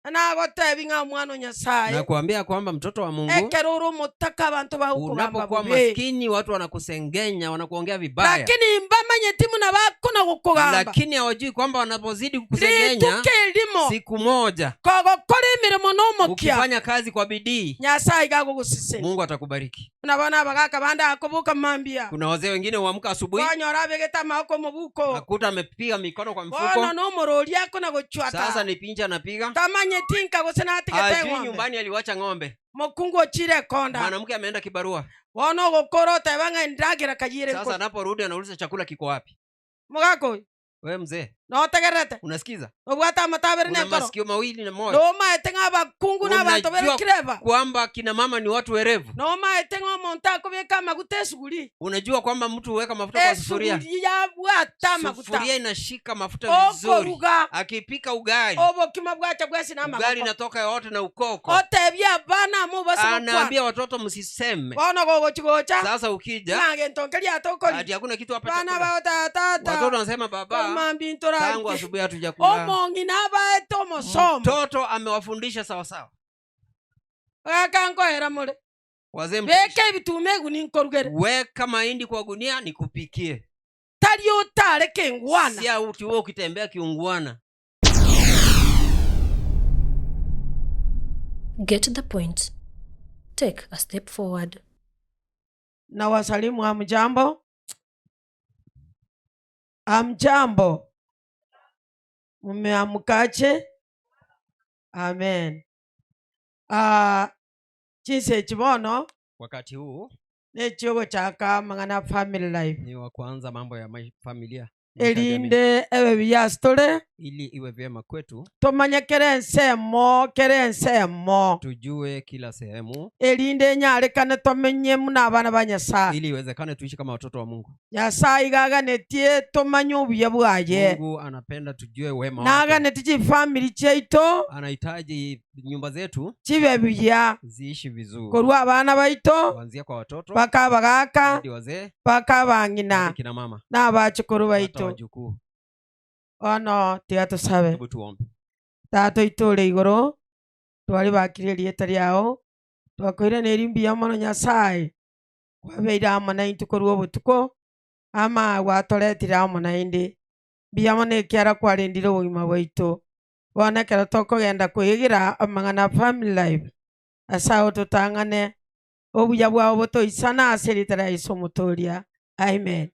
Nagotebi ng'a omwana o Nyasaye. Nakuambia kwamba mtoto wa Mungu, Ekero ore omotaka abanto bagokogamba unapokuwa bobe. maskini watu wanakusengenya, wanakuongea vibaya, Lakini mbamanyeti buna bakona gokogamba. lakini hawajui kwamba wanapozidi kukusengenya, Rituko erimo siku moja kogokora emeremo nomokia, ukifanya kazi kwa bidii, Nyasaye iga agogosesenia. Mungu atakubariki. Buna bono abagaka bande akoboka mambia, Kuna wazee wengine huamka asubuhi, kwanyora abegete amagoko omobuko, akuta amepiga mikono kwa bono mfuko, nomorori akona gochwata, sasa ni pincha anapiga, tamanyeti nka gose natigete hajui eng'ombe. nyumbani aliwacha ng'ombe, Mokungu ochire ekonda, mwanamke ameenda kibarua. Bono ogokora oteba ng'a endagera kayire Sasa nko. anaporudi anauliza chakula kiko wapi? Mogaka oyo, Wewe mzee, notegererete? unasikiza? Obwate amatabere Una na enkoro? masikio mawili na moja. Nomaete ng'a abakungu na abanto Unajua berekireba? kwamba kina mama ni watu werevu. Nomaete ng'a omonto akobeka amaguta esuguri? Unajua kwamba mtu huweka mafuta kwa sufuria, Esuguri yabwata amaguta, sufuria inashika mafuta vizuri. okoruga Akipika ugali, obokima bwacha bwesi na ugali amagoko, inatoka yote na ukoko. otebia abana mobase gokwana. Anaambia watoto msiseme. Bono gogochi gocha, Sasa ukija ng'a gento nkeria atokori, ati hakuna kitu hapa bana chakula. bao tata, Watoto wanasema baba, mambi tangu ntorarike. asubuhi hatujakula. Omong'ina abaete omosomo. Mtoto amewafundisha sawasawa. Gakankoera more. Wazee, Beka ebituma eguni nkorugere. weka mahindi kwa gunia nikupikie. Tari otare kengwana. Si auti wewe ukitembea kiungwana. Get the point. Take a step forward. Na wasalimu, hamjambo? Hamjambo? Mmeamkaje? Amen. Chinse echi bono Wakati huu nechiogochaka mang'ana family life. ni wa kuanza mambo ya familia, maisha ya jamii, Erinde ebe biyasitore, ili iwe vyema kwetu, tomanye kere ensemo kere ensemo, tujue kila sehemu, erinde enyarekane tomenye muna abana ba Nyasaye. ili iwezekane tuishi kama watoto wa Mungu. Nyasaye igaganetie tomanye obuya bwaye. Mungu anapenda tujue wema wake. Naganetie chifamiri chiaito Anahitaji nyumba zetu chibe buya, ziishi vizuri, korwa abana baito kuanzia kwa watoto mpaka abagaka hadi wazee, mpaka abang'ina hadi kina mama, na abachukuru hata baito. wajukuu. Bono tiga tosabe. Hebu tuombe. Tata oitore igoro, twari bakire erieta riao, twakoiraneri mbuya mono Nyasaye kwabeire amo naintwe korwa obotuko ama gwatoretire amo naende. Mbuya mono ekiara kwarendire obogima bwaito. Bono ekero tokogenda koigira amang'ana family life, ase ago totang'ane obuya bwabo botoisana ase erieta ria Yeso omotoria. Amen.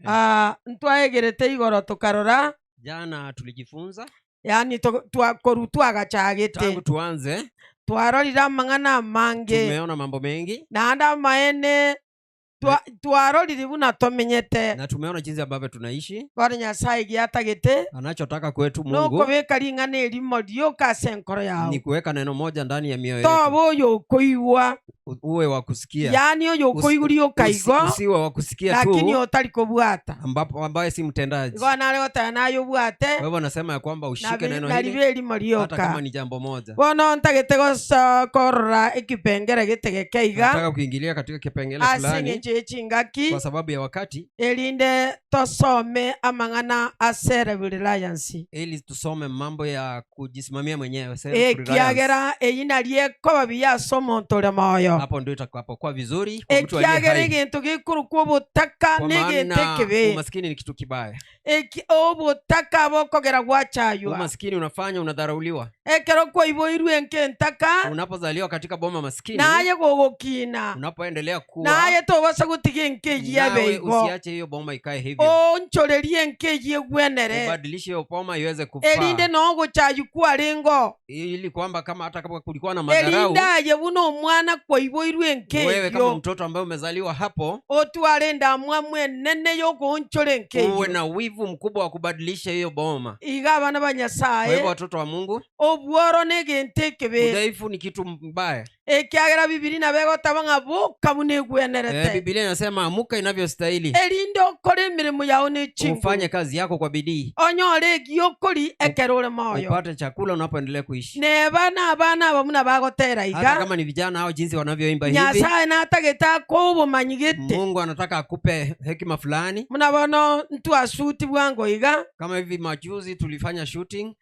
Amen. Ntwaegerete igoro tokarora, Jana tulijifunza yani koru twagachagete, tangu tuanze, twarorire amang'ana amange, tumeona mambo mengi naende amaene twarorire buna tomenyete. na tumeona jinsi ambavyo tunaishi. Bono Nyasaye giatagete Anachotaka kwetu Mungu nokobeka ring'ana erimo rioka ase enkoro yao, ni kuweka neno moja ndani ya mioyo yetu, toba oyo okoigwa, uwe wa kusikia, yaani oyo okoigwa rioka igo, usiwe wa kusikia lakini tu otari kobwata. ambapo ambaye si mtendaji. Igo nare goteba naye obwate Kwa hivyo nasema ya kwamba ushike neno naribe hili erimo hata kama rioka. ni jambo moja. Bono ntagete gosa korora ekipengere getegeke iga Nataka kuingilia katika kipengele ase fulani eng'encho echingaki, kwa sababu ya wakati, erinde tosome amang'ana ase self-reliance, ili tusome mambo ya kujisimamia mwenyewe, self-reliance. Ekiagera eyi nari ekoba buya ase omonto ore moyo, Hapo ndio itakapokuwa vizuri kwa mtu aliye ekiagera hai, egento gekorokwa obotaka kwa na egento maana ekebe. umaskini ni kitu kibaya. Obotaka bokogera gwachaywa. Umaskini unafanya unadharauliwa. Ekero kwaiboirwe enke entaka, Unapozaliwa katika boma maskini, naye gogokina, unapoendelea kuwa, naye tobasa gotiga enke eywo nawe ebe igo, usiache hiyo boma ikae hivyo, onchorerie enke eywo egwenere, ubadilishe hiyo boma iweze kufaa, erinde nogochaywa kwarengo, ili kwamba kama hata kama kulikuwa na madharau, erinde aye buna omwana kwaiboirwe enke wewe kama eywo mtoto ambaye umezaliwa hapo, otware endamwamu enene yogoonchora enke uwe eywo. na wivu mkubwa wa kubadilisha hiyo boma. Iga abana ba Kwa Nyasaye, hivyo watoto wa Mungu, obworo na egento ekebe, udhaifu ni kitu mbaya. Ekiagera bibiri nabo egotaba ng'a boka buna egwenerete. Biblia inasema amuka inavyostahili, Erinde okore emirimo yao na echinguru, ufanye kazi yako kwa bidii, onyore egiokori ekero ore moyo, upate chakula unapoendelea kuishi. Neba na abana aba buna bagotera Hata iga, kama ni vijana au jinsi wanavyoimba hivi, Nyasaye natagete akoa obomanyi gete. Mungu anataka akupe hekima fulani. Buna bono ntwasuti bwango iga, Kama hivi majuzi tulifanya shooting,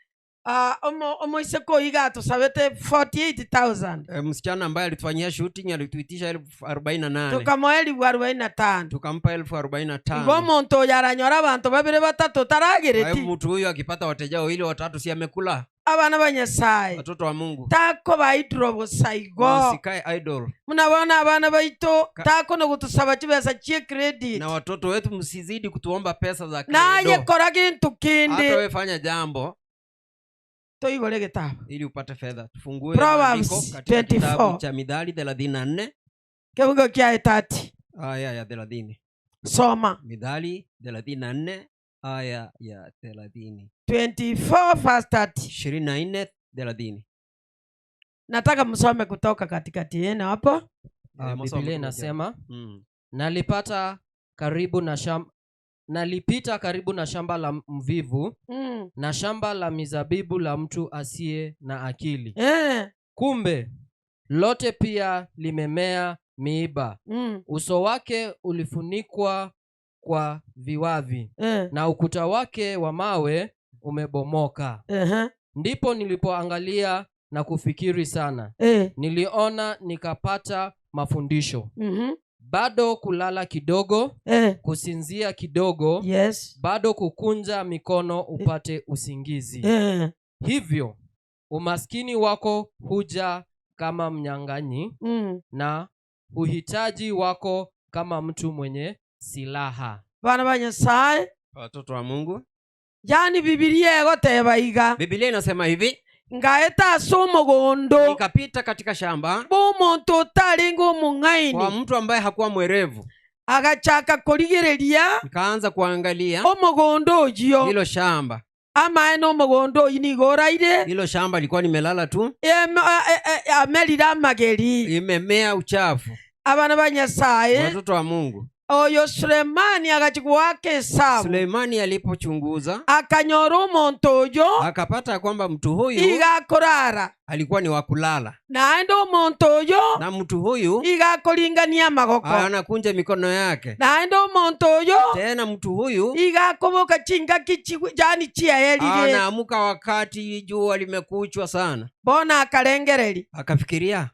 Ah, omoiseke oyo iga atosabete 48,000. Msichana ambaye alitufanyia shooting alituitisha 48,000. Tukamoa 45,000. Tukampa elfu arobaini na Igo tano. omonto oyo aranyora abanto babere batato Kwa hivyo taragereti. mtu huyu akipata wateja wawili watatu, si amekula? Abana ba Nyasaye, Watoto wa Mungu, tako baidro bosaigo. usikae idle. Munabona abana baito tako nogotusaba chibesa chie credit. Na watoto wetu, msizidi kutuomba pesa za Naye credo. kora gintu Hata kindi wewe fanya jambo toigore gitabo. ili upate fedha. Tufungue Proverbs maandiko katika 24. kitabu cha Mithali 34 Kebungo kia 30. Aya ya 30. Soma. Mithali 34 aya ya 30. 24 verse 30. 24:30. Nataka msome kutoka katikati yenu hapo. Msome Biblia kutoka. inasema, nalipita karibu na shamba la mvivu na shamba la mizabibu la mtu asiye na akili. Kumbe lote pia limemea miiba. Uso wake ulifunikwa kwa viwavi na ukuta wake wa mawe umebomoka. Ndipo nilipoangalia na kufikiri sana. Niliona nikapata mafundisho. Bado kulala kidogo, kusinzia kidogo, bado kukunja mikono upate usingizi. Hivyo umaskini wako huja kama mnyang'anyi na uhitaji wako kama mtu mwenye silaha. Bana ba Nyasaye, Watoto wa Mungu, yani Bibilia egoteba iga, Biblia inasema hivi, ngaeta ase omogondo nikapita katika shamba bw'omonto otaringe kwa omong'aini, mtu ambaye hakuwa mwerevu, agachaka korigereria nikaanza kuangalia omogondo oyio, hilo shamba. Amaene omogondo oyi nigo oraire. Hilo shamba lilikuwa limelala tu, Amerire amageri. Imemea uchafu. Abana ba Nyasaye, Watoto wa Mungu, oyo Sulemani agachigwaka esabu, Suleimani alipochunguza akanyora omonto oyo akapata kwamba mtu huyu iga akorara, alikuwa ni wa kulala, naende omonto oyo na mtu huyu iga akoringania amagoko, anakunja mikono yake, naende omonto oyo tena mtu huyu iga akoboka chingaki yani chiaerire. Anaamuka wakati jua limekuchwa sana. Bona akarengereri, Akafikiria,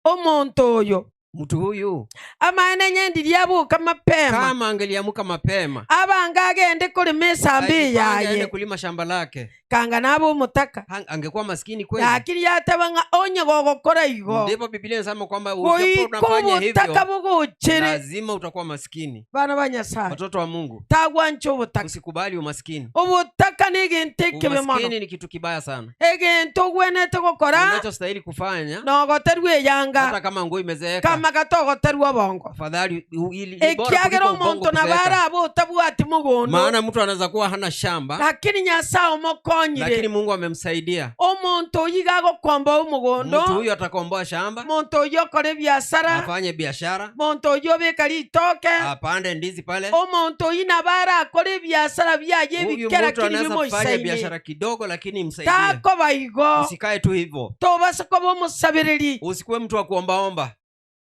omonto oyo, mtu huyu amaene nyendirie abuka mapema, kama angeliamuka mapema abange agende kurima esambi ajipange aende yaye, kulima shamba lake, kanga naba omotaka. Angekuwa maskini kweli. Lakini yateba ng'a onye gogokora igo, Ndipo Biblia inasema kwamba ujapo goika unafanya obotaka hivyo buguchere. lazima utakuwa maskini. Bana ba Nyasaye, Watoto wa Mungu, tagwancha obotaka. usikubali umaskini. Obotaka na egento ekebe mono. Umaskini ni kitu kibaya sana. Egento ogwenete gokora, Unachostahili kufanya, nogoterwa eyanga, hata kama nguo imezeeka, kama gatogoterwa obongo, afadhali ni bora ekiagera kuliko ubongo omonto kuzeeka. nabo araba otabwati mogondo, Maana mtu anaweza kuwa hana shamba, lakini Nyasaye omokonyire. Lakini Mungu amemsaidia. Omonto oyo iga agokomba omogondo, Mtu huyu atakomboa shamba, monto oyo okore ebiasara, afanye biashara, monto oyo obeka ritoke, apande ndizi pale. Omonto oyo nabo arakore ebiasara biaye Huyu ebikera mtu kiri anaweza kufanya bimoisaine. biashara kidogo, lakini imsaidie. Takoba igo. Usikae tu hivyo, Tobasa koba omosabireri. usikuwe mtu wa kuombaomba.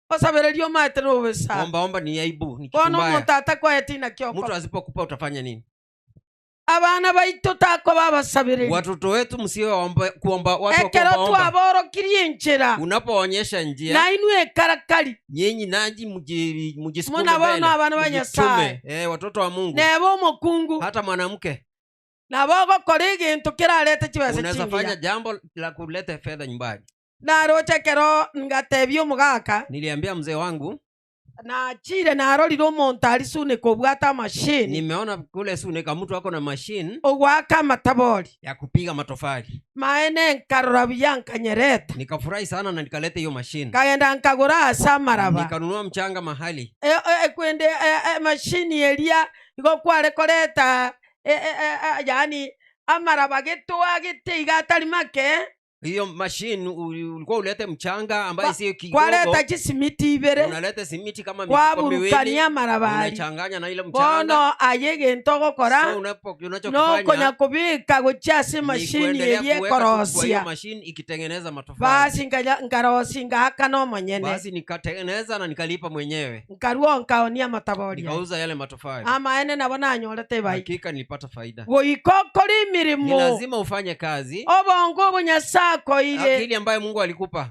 Osabireri omaete nobesa. Kuombaomba ni aibu, ni kitu Bono mbaya. omonto atakwaete Mtu inakioko. asipokupa utafanya nini? Abana baito takoba abasabireri. Watoto wetu msiwe kuomba watu wa Ekero kuombaomba. twaborokirie enchera, Unapoonyesha njia, nainwe ekarakari. Nyinyi nanyi mujisukume Muna mbele, bono abana ba mujitume. Nyasaye. Watoto wa Mungu, Neba omokungu, hata mwanamke nabo ogokora egento kerarete chibesa unaweza fanya chingiya. jambo la kuleta fedha nyumbani. Naroche kero ngatebia omogaka, Niliambia mzee wangu, nachire narorire omonto ari sunika obwate amashini, nimeona kule Sunika mtu ako na mashine ogwaka amatabori, ya kupiga matofali. Maene nkarora buya nkanyereta. Nikafurahi sana na nikaleta hiyo mashine, Nkagenda nkagura ase amaraba, nikanunua mchanga mahali. Ekwende mashini eria igo kware koreta yani amaraba getwa gete iga atari make. Hiyo mashine ulikuwa ulete mchanga ambaye sio kidogo. Kwareta chisimiti ibere. Unaleta simiti kama mifuko miwili. Kwaburukania marabari. Unachanganya na ile mchanga. Bono aye gento gokora. So unachokifanya nokonya kubika gochia ase ni mashini kuendelea erie kuweka tu kwa hiyo korosia. mashine ikitengeneza matofali. Basi nkarosi ngaka no monyene. Basi nikatengeneza na nikalipa mwenyewe. Nkaruo nkaonia mataboria. Nikauza yale matofali. Ama ene nabo nanyorete bai. Hakika nilipata faida. Goiko kori Ni mirimo. lazima ufanye kazi. Obongo obunyasa koire. Akili ambayo Mungu alikupa.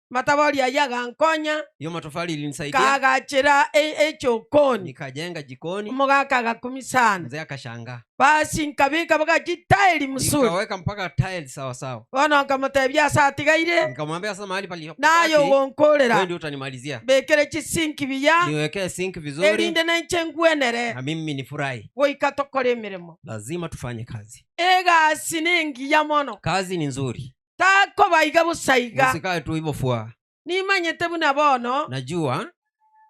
Mataboria yagankonya. Hiyo matofali ilinisaidia. Kagachira echokoni. Nikajenga jikoni. Omogaka gakumi sana. Mzee akashangaa. Basi nkabika baka chitaili msuri. Nikaweka mpaka tiles sawa sawa. Bono nkamutebia ase atigaire. Nikamwambia sasa mahali palipo. Nayo gonkorera. Wewe ndio utanimalizia. Bekere chisinki biya. Niwekee sink vizuri. Erinde nenche ngwenere. Na mimi nifurahi. Goika tokore mirimo. Lazima tufanye kazi. Egasi nengiya mono. Kazi ni nzuri. Tako baiga busaiga. Usikae tu hivyo fua. Nimanyete buna bono. Najua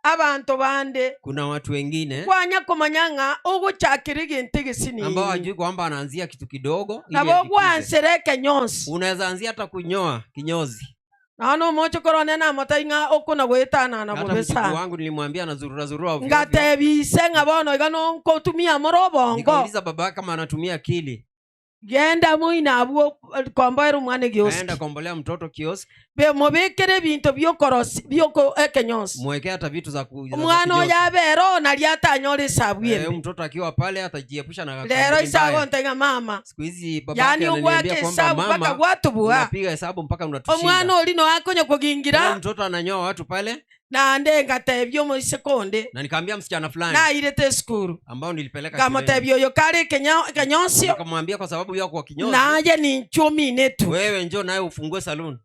abantu bande kuna watu wengine kwanya kumanyanga uguchakira egintu egesini ambao hawajui kwamba anaanzia kitu kidogo ili nabo ajikuze. gwansera ekenyonsi. Unaweza anzia hata kunyoa kinyozi. Naona omocho korone namotai ng'a okona gwetanana Hata bobe mjukuu sana. wangu nilimwambia anazurura zurura ovyo ovyo. Ngatebise ng'a bono iga nonkotumia more obongo. Nikauliza baba kama anatumia akili. Genda moina abwo komboera omwana Aenda egioski. kombolea mtoto kiosk. Be mubikire ebinto byokorosi byoko ekenyonsi. Mwekee hata vitu za Omwana kinyozi. oyo abere nari atanyora esabu ebe. Mtoto akiwa pale atajiepusha na Lero kampuni isago mbaya. ntega mama. Siku hizi baba Yaani yake ogwaka ananiambia kwamba esabu mpaka mama, gwatubua. unapiga hesabu mpaka unatushinda. Omwana ori no akonya kugingira. Yule mtoto ananyoa watu pale. Nande ngatebia omoisekonde. Na nikaambia msichana fulani Nairete skuru. ambao nilipeleka shuleni. Ngamotebia oyo kare kenyonsio. Nikamwambia kwa sababu yako kwa kinyozi. Naye ni nchomi netu. Wewe njoo naye ufungue saluni.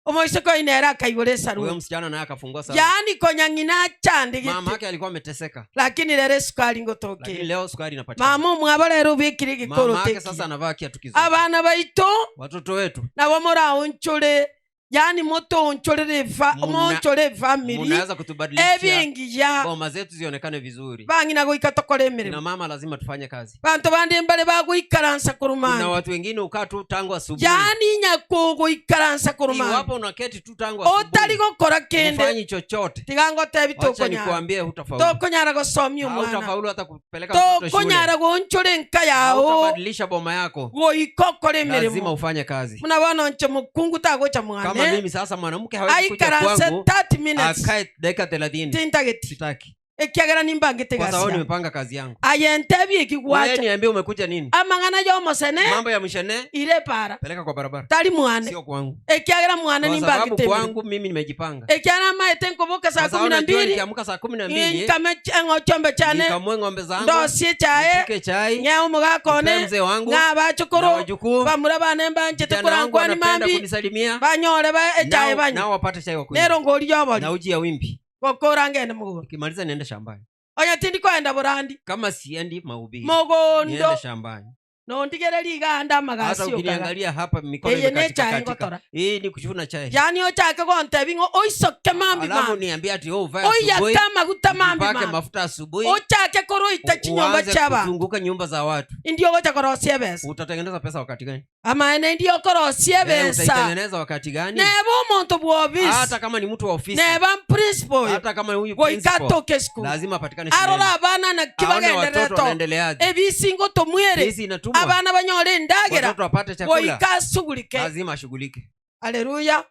Omoiseko inera akaigora saluni. Huyo msichana naye akafungua saluni. Yaani konya ng'ina achandigete. Mama yake alikuwa ameteseka. Lakini lero sukari ngotoke. Lakini leo sukari inapatikana. Mama omwabo lero ubikire gikoro Mama yake teki. sasa anavaa kiatu kizuri. Abana baitu watoto wetu nabo moraonchore. Yaani moto onchorere monchore family. Mnaweza kutubadilisha. Ebingiya. Boma zetu zionekane vizuri. Bangina goika tokore mirimo. Na mama lazima tufanye kazi. Bantu bandi mbale bagoikaransa kurumani. Kuna watu wengine ukaa tu tangu asubuhi. Yaani nyako goikaransa kurumani. Iwapo unaketi tu tangu asubuhi. Otari gokora kende. Ufanyi chochote. Tigango tebi Wacha tokonyara. nikuambie hutafaulu. Tokonyara gosomia omwana. Hautafaulu hata kupeleka mtoto shule. Tokonyara gonchore nka yao. Hautabadilisha boma yako. Goika okore mirimo. Lazima ufanye kazi. Muna bana nche mukungu tagocha mwane. Kama mimi sasa mwanamke hawezi kuja Aikaranse kwangu, 30 minutes. akae dakika 30. Tintageti. Sitaki. Ekiagera nimbangete Kwa sababu gasia. nimepanga kazi yangu. Aye ntebie ekigwacha. Wewe niambie umekuja nini? Amang'ana yomosene. Mambo ya mshene. Ile para. Peleka kwa barabara. Tari mwane. Sio kwangu. Ekiagera mwane Kwa nimbangete. sababu kwangu mimi nimejipanga. Ekiagera maete nkoboka saa Kwa sababu kumi na najua mbili. nikiamka saa 12. Nkame eng'ochombe chane. Nikamue ng'ombe zangu. Ndosie chae. Nipike chai. Ng'e omogakone. Nipe mzee wangu. Ng'a bachukuru. Na wajukuu. Bamura bane mbanchete Vijana wangu kurankwani wanapenda mambi. kunisalimia. Banyore ba echae banywe. Nao wapate chai wa kunywa. Nero ngori yobori. Na uji ya wimbi. Gokora ngende mugondo. Nikimaliza niende shambani. Onya tindi kwenda burandi. Kama siendi mahubiri. Mugondo. Niende shambani. Nondigere liganda Hata magasi okaga. ukiniangalia hapa mikono Eye ne imekatika chai katika. ngotora. Hii ni kuchuna chai. Yaani ochake gontebi ng'o oisoke mambi Alafu mambi. niambie ati wewe uvae asubuhi. Oiyake amaguta mambi Upake mambi. mafuta asubuhi. Ochake koroita chinyomba Uanze chaba. kuzunguka nyumba za watu. Ndio gocha korosia besa. Utatengeneza pesa wakati gani? Amaene ndio korosia besa. Utaitengeneza wakati gani? Neba omonto bwa ofisi. Hata kama ni mtu wa ofisi. Neba principal. Hata kama huyu Goika principal. atoke school. Lazima apatikane shuleni. Arora abana na Aone kibagendereto. watoto wanaendeleaje. Ebisingo tomwere. Hizi inatumwa. Abana banyore ndagera. Watoto wapate chakula. Goika asugulike. Lazima ashughulike. Haleluya.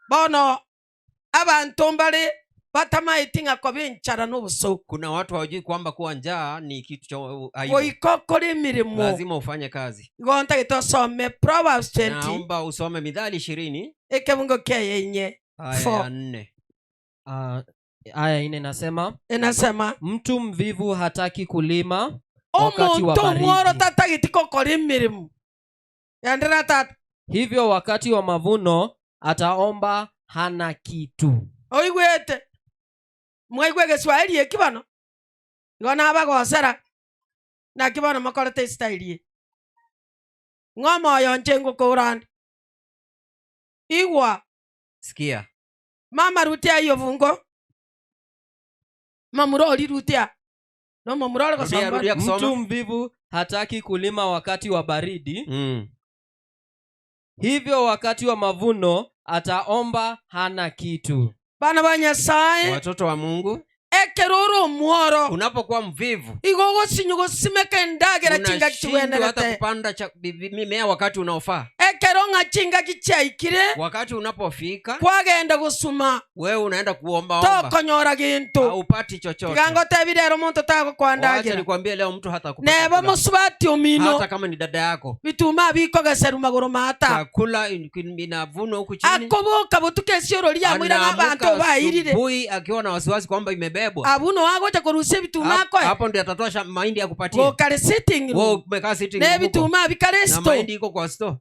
Bono abantu mbale batamaiti ng'a koba enchara n'obusoku. Kuna watu hawajui kwamba kuwa njaa ni kitu cha aibu. Goika okore emirimo. Lazima ufanye kazi. Igo ntagete osome Proverbs 20. Naomba usome Mithali 20. Ekebungo kia yenye. Aya 4. ya 4. Aya 4 inasema, Inasema, mtu mvivu hataki kulima wakati wa omuntu baridi. omworo tatageti kokora emirimo. Endelea tata. Hivyo wakati wa mavuno ataomba hana kitu. Oigwete. Mwaigwe Kiswahili eki bono. Igo nabagosera. Naki bono mokorete style eye. Ng'oma oyo nche ngokourande. Igwa. Sikia. Mama rutia hiyo vungo. Mamurori rutia. No mamurori Rudia, kusoma. rudia kusoma. Mtu mvivu hataki kulima wakati wa baridi. Hivyo wakati wa mavuno ataomba hana kitu. Bana ba Nyasaye, Watoto wa Mungu, ekero ore omworo, unapokuwa mvivu igo ogosinyu gosimeka endagera chingaki unashindwa hata chigwenerete. kupanda mimea wakati unaofaa. Ekero ng'a chingaki chiaikire, Wakati unapofika kwagenda gosuma, wewe unaenda kuombaomba, tokonyora ginto, haupati chochote. Tiga ngotebie rero omonto Wacha tagokwandagera, nikwambie leo mtu hatakupa neba chakula. mosubati omino, Hata kama ni dada yako, bituma bikogeserwa magoro mata, chakula inavunwa huku chini, akoboka botuka esioro riamwiraga Anaamuka abanto bairire, asubuhi akiwa na wasiwasi kwamba imebebwa. Abuno agocha korusia ebituma akoe. Hapo ndio atatoa mahindi ya kupatia. Gokare sitting Wewe room, umekaa sitting room huko, nebituma bikare na store, mahindi iko kwa store.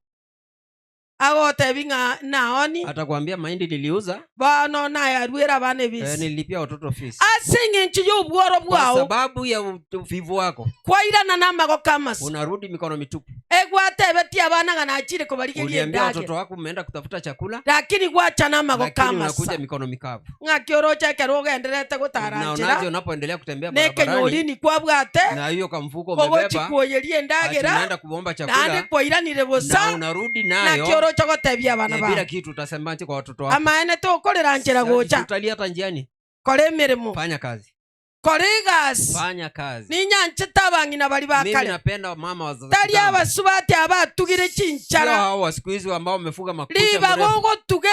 Agotebi ng'a naoni, Atakwambia mahindi niliuza, bono nayarwera abana ebisi, nililipia watoto fees. Ase eng'encho ya obworo Kwa bwao, sababu ya uvivu wako kwairana n'amagoko amasa, unarudi mikono mitupu. Egwatebetie abana ng'a nachire kobarigeria Uliambia endagera, watoto wako umeenda kutafuta chakula, lakini gwacha n'amagoko lakini amasa. unakuja mikono mikavu. Ng'aki oroche ekero ogenderete Unaonaje gotaranchera unapoendelea kutembea barabarani nekenyolini kwabwate, na hiyo kamfuko umebeba, ogochikwoyeria ati endagera, unaenda kuomba naende chakula kwairanire na bosa, unarudi naki nayo oroche gotebia abana bila bao? kitu, utasemaje kwa watoto wako? Amaene tokorera nchera gocha, Utalia hata njiani. Kora emirimo, Fanya kazi, kora egasi. fanya kazi. Ninyanchete abang'ina bari Mimi bakare, napenda mama wa tari kitambo. abasubati abatugire Sio chinchara, hao wa siku hizi ambao wamefuga makucha riba mrefu. gogotuge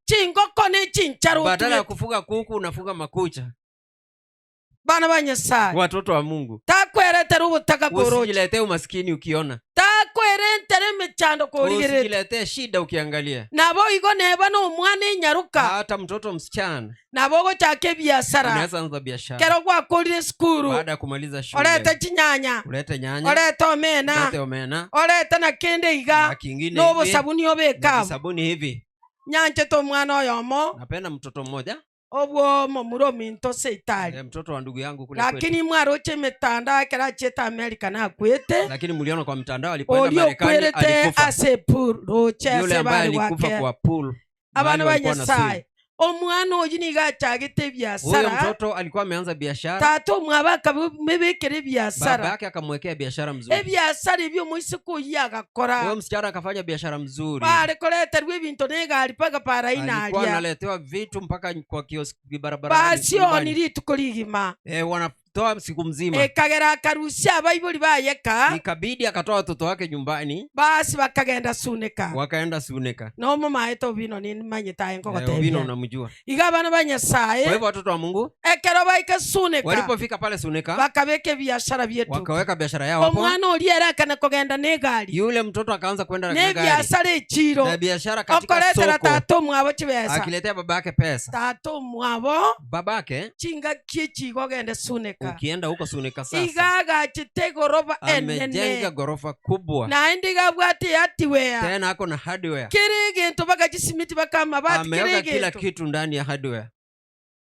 chingoko ne chinchara Badala ya otuge. kufuga kuku unafuga makucha. Bana ba Nyasaye, Watoto wa Mungu, takweretera obotaka koroche, usijiletee umaskini ukiona, takwerentere emechando korigerete, usijiletee shida ukiangalia. Nabo igo neba na omwana enyaruka, Hata mtoto msichana nabo ogochaka ebiasara, unaweza anza biashara kero gwakorire esukuru, baada ya kumaliza shule. Orete chinyanya, Ulete nyanya, orete omena, ulete omena orete na kende iga, na kingine hivi, nobosabuni na obeka. sabuni hivi. Nyanchete omwana oyomo, Napenda mtoto mmoja, obwo momura ominto seitari, mtoto wa ndugu yangu kule kwetu. Lakini mwaroche emitandao ekero achiete America nakwete, Lakini mliona kwa mtandao alipoenda oria Marekani okwerete alikufa, ase epool roche yule ase ambaye bari alikufa gwake. kwa pool Abana mahali ba walikuwa na swim. Nyasaye, omwana oyu nigo achagete Huyo ebiasara, mtoto alikuwa ameanza biashara, tata omwabo akamebekera baba ebiasara, yake akamwekea biashara mzuri. Ebiasara ebio omoiseke oyu agakora, Huyo msichana akafanya biashara mzuri, bare koreterwa ebinto na egari mpaka paraina alikuwa aria, analetewa vitu mpaka kwa kioski barabarani basioni nyumbani. Rituko rigima, Wanatoa siku mzima. Ekagera akarusia abaibori bayeka, Ikabidi akatoa watoto wake nyumbani, basi bakagenda Suneka, wakaenda Suneka. Nomo maete Obino nimanyete aye Obino nkogotebia, unamjua. Iga abana ba Kwa Nyasaye, hivyo watoto wa Mungu ekero baika Suneka, walipofika pale Suneka, bakabeka ebiashara bietu, wakaweka biashara yao hapo. Omwana oria erekana kogenda n'egari, Yule mtoto akaanza kwenda na gari n'ebiasara echiro, na biashara katika okoretera soko, tata omwabo chibesa, akiletea baba yake pesa. Tata omwabo, Babake, chingaki echigo ogende Suneka, ukienda huko Suneka sasa, iga agachete egoroba amejenga enene, ghorofa kubwa, naende iga abwate hardware, tena ako na hardware, kiri egento bakachisimiti bakamabati kiri ameweka kila egento, kitu ndani ya hardware.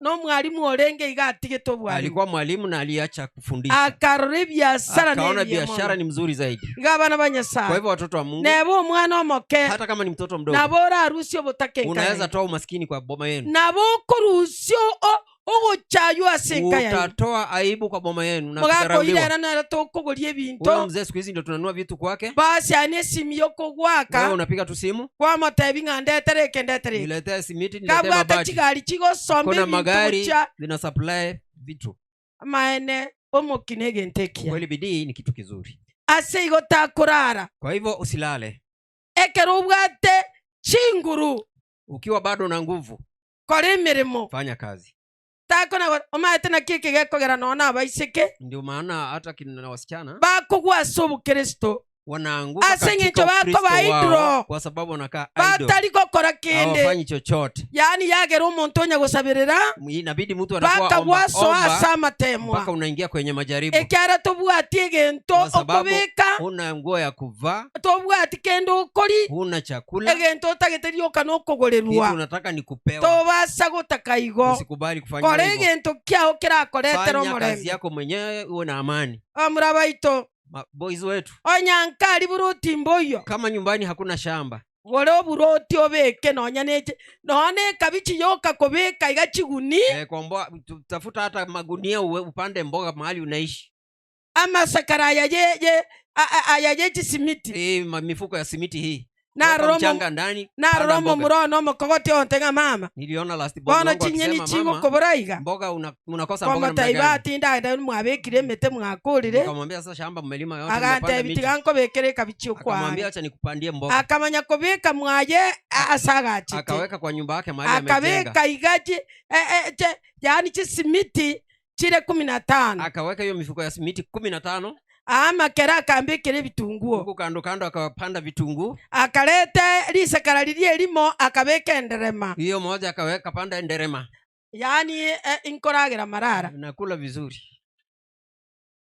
Nomwalimu orenge iga atigete obwalimu, Alikuwa mwalimu na aliacha kufundisha, akarora ebiasara akaona nebiya biashara mono. ni mzuri zaidi. Iga abana ba Kwa Nyasaye, hivyo watoto wa Mungu, neba omwana omoke, hata kama ni mtoto mdogo, nabo orarusia obotaka unaweza enkaye, toa umaskini kwa boma yenu, nabo okorusia ogochaywa ase enka yaino, utatoa aibu kwa boma yenu na kudharauliwa. mogakoirera nero tokogoria Huyo ebinto, mzee siku hizi ndio tunanunua vitu kwake. Basi ane esimi Wewe yokogwaka, unapiga tu simu, kwamotebi ng'a ndetere eke ndetere eke, niletee simiti, niletee kabwate mabati. chigari chigosomba Kuna ebinto magari gocha, zina supply vitu. Amaene omoki na egento ekiya. Kweli bidii ni kitu kizuri. Ase igo takorara, Kwa hivyo usilale ekero obwate chinguru, ukiwa bado na nguvu, kora emirimo, fanya kazi. Takona omaete naki eke gekogera nona abaiseke Ndio maana hata kina wasichana bakogwa ase obokristo, wanaanguka Ase katika ng'encho Ukristo bakoba wao idle. kwa sababu wanakaa idle, Batari gokora kende, hawafanyi chochote. Yaani yagera omonto onya gosabirira, Inabidi mtu anakuwa paka omba, gwasoa omba ase amatemwa, mpaka unaingia kwenye majaribu. Ekiara tobwati egento Kwa sababu okobika, huna nguo ya kuvaa, tobwati kende okori, huna chakula, egento otagete rioka kitu nokogorerwa, unataka ni kupewa. Tobasa gotaka igo, Usikubali kufanya kora hivyo. egento kiao kerakoretera Fanya kazi omorembe. yako mwenyewe uwe na amani. Amura baito, Boys wetu, onyankari buroti mboyo, kama nyumbani hakuna shamba, gore oburoti obeke nonya neche nonya ekabichi yoka kobeka iga chiguni, komboa, tafuta hata magunia upande mboga mahali unaishi. Amasakara aya ye ye aya ye chisimiti, Hii mifuko ya simiti hii. Weka Narora mchanga ndani, panda narora mboga. omomura one omokogoti onte ng'a mama Niliona last born bono wangu chinyeni akisema, mama, chigokobora iga mboga unakosa mboga namna komotaiba gani? atindaenda mwabekire emete mwakorire Nikamwambia sasa shamba mmelima yote, mmepanda agantebi miti. tiga nkobekere ekabichi Akamwambia okwange acha nikupandie mboga. akamanya kobeka mwaye ase agachete Akaweka kwa nyumba yake mahali amejenga. akabeka iga yaani chisimiti chire 15 Akaweka hiyo mifuko ya simiti 15 amakera akambikira ebitunguo huku kando kando, akapanda vitunguu. akalete risekara riria erimo akabeka enderema Hiyo moja akaweka panda nderema, yaani inkoragira marara nakula vizuri.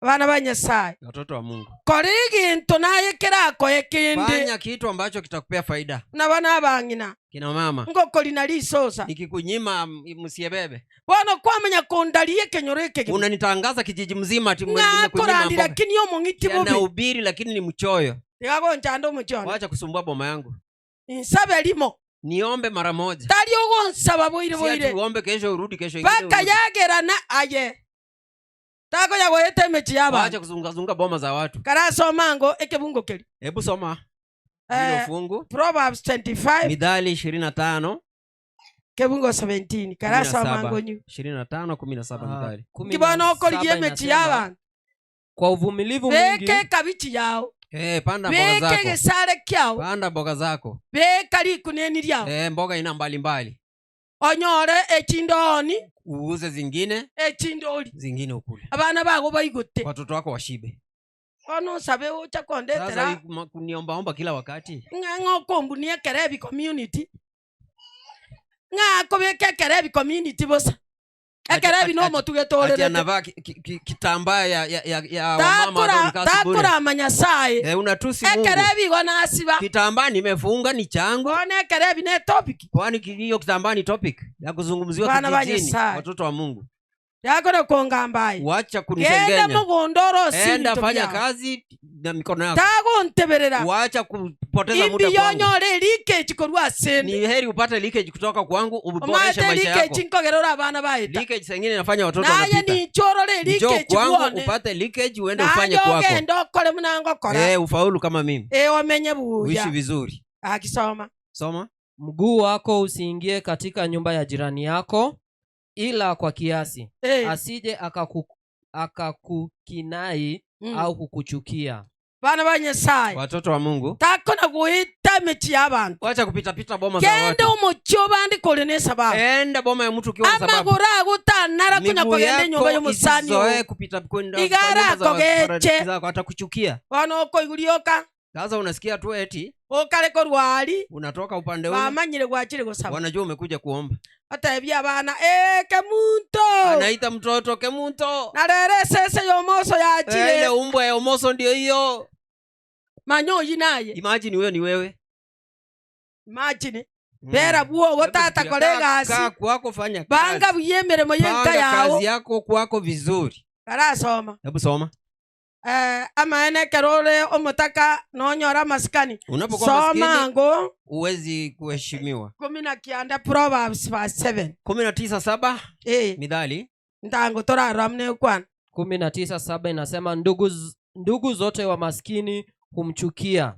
Abana ba Nyasaye Watoto wa Mungu, kora eginto naye kerakoe kende fanya kitu ambacho kitakupea faida. Na bana abang'ina Kina mama, ngokori na risosa nikikunyima msiebebe. Bono kwamenya kundaria ekenyoro eke Unanitangaza kijiji mzima ati nimekunyima ng'akorandi mboga. lakini omong'iti bobe Nahubiri lakini ni mchoyo. tigagonchanda omochiono Wacha kusumbua boma yangu. Nsabe rimo Niombe mara moja. Tari ogonsaba boire Si ati boire uombe kesho urudi kesho ingine paka urudi. yagerana aye takonya goeta emechi y'abantu Wacha kuzungazunga boma za watu. karasoma ngo ekebungo keri Hebu soma hilo fungu. Proverbs 25 Mithali 25 kebungo 17 karasoma 17. ngo nyu 25 17 Mithali. Kumi na kibona okorigia saba emechi inasema, y'abantu kwa uvumilivu mwingi beka ekabichi yao Panda mboga beka zako. egesare kiao Panda mboga zako. beka rikuneni riao Mboga ina mbalimbali. onyore echindoni Uuze zingine, echindori zingine ukule. abana bago baigote Watoto wako washibe. ono sabe ucha Sasa kondetera hii kuniombaomba kila wakati. Ng'a ng'okombunia ekerebi community ng'a akobeka ekerebi community bosa ekerebi nomotuge Ati torerete anavaa kitambaa ya wamama hata mkasi bure. takorama Nyasaye Unatusi Mungu. ekerebi igo nasiba Kitambaa nimefunga ni changu. bono ekerebi ne topic Kwani hiyo kitambaa ni topic ya kuzungumziwa Bana ba kijijini. Nyasaye. Watoto wa Mungu. yakona kongambaye Wacha genda kunisengenya. mugondo orosi Enda fanya kazi na mikono yako. tagonteberera Wacha kupoteza muda imbi kwangu. yonyore leakage korwa asende Ni heri upate leakage kutoka kwangu uboreshe omate maisha yako. leakage nkogera abana baeta Leakage saa ingine inafanya watoto naye wanapita. ninchorore Njoo leakage kwangu bwone upate leakage uende ufanye naye kwako. ogenda okore munango kora Ufaulu kama mimi. omenye Uishi buya vizuri. akisoma Soma. Mguu wako usiingie katika nyumba ya jirani yako ila kwa kiasi, asije akakukinai au kukuchukia. Bana ba Nyasaye Watoto wa Mungu. takona guita emechi y'abantu Wacha kupita pita boma za genda watu. omochi obande kore ne sababu Enda boma ya mtu ukiwa na sababu. amagoro agotanara kunya Miguu kogenda enyomba yako y'omusani isizoee kupita kwenda kwa Igara nyumba za kogeche. marafiki zako, atakuchukia. Bono okoigurioka Sasa unasikia tu eti okare korwari unatoka upande ule, bamanyire gwachire gosaba wanajua umekuja kuomba. atebia abana kemunto Anaita mtoto kemunto. na rero esese yomoso Ile yachire umbwa ya omoso ndio hiyo. manya oyi naye Imagine huyo ni wewe. Imagine bera bwogo Hebu tata fikiria, kora egasi kaa kwako fanya banga kazi. buya emeremo yenka Panga yao kazi yako kwako vizuri. karasoma Hebu soma. Amaene ekero ore omotaka nonyora amasikani Unapokuwa soma maskini ngo huwezi kuheshimiwa. 19 Proverbs verse 7 19:7 Mithali. Ntango torarora mune kwana 19:7 inasema ndugu zote wa maskini humchukia,